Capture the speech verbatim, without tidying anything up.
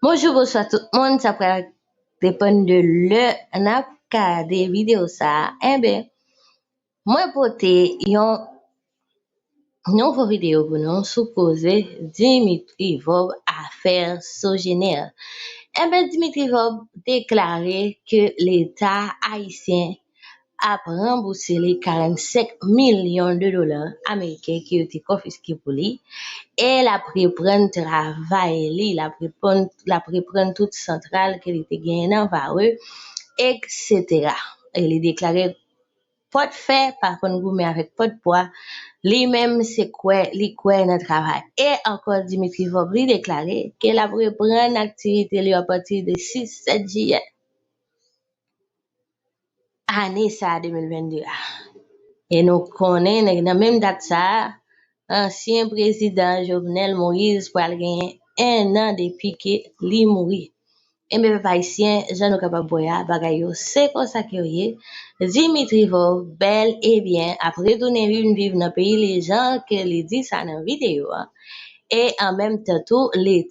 Bonjou, bonswa tout moun, sa pral depann de lè n ap gade videyo sa a. Enben, mwen pote yon nouvo videyo pou nou sou koze Dimitri Vorbe, afè Sogener. Enben, Dimitri Vorbe deklare ke Leta ayisyen ap ranbouse li karannsenk milyon de dola ameriken ke yo te konfiske pou li, e l ap reprann travay li, l ap reprann, l ap reprann tout santral ke li te genyen nan Varreux, et cetera. E li deklare pòt fè pa konn goumen avèk pòt bwa, li menm se kwè, li kwè nan travay. E ankò Dimitri Vorbe li deklare ke l ap reprann aktivite li apati de sis, sèt jiyè ane sa a, de mil vennde a. E nou konnen, nan, nan menm dat sa a, ansyen prezidan Jovenel Moïse pral genyen en an depi ke li mouri. Enben, pèp ayisyen, jan nou kapab wè a, bagay yo se konsa ke yo ye. Dimitri Vorbe, bèl e byen, ap retounen vin viv nan peyi li jan ke li di sa nan videyo a. E an menm tan tou, Leta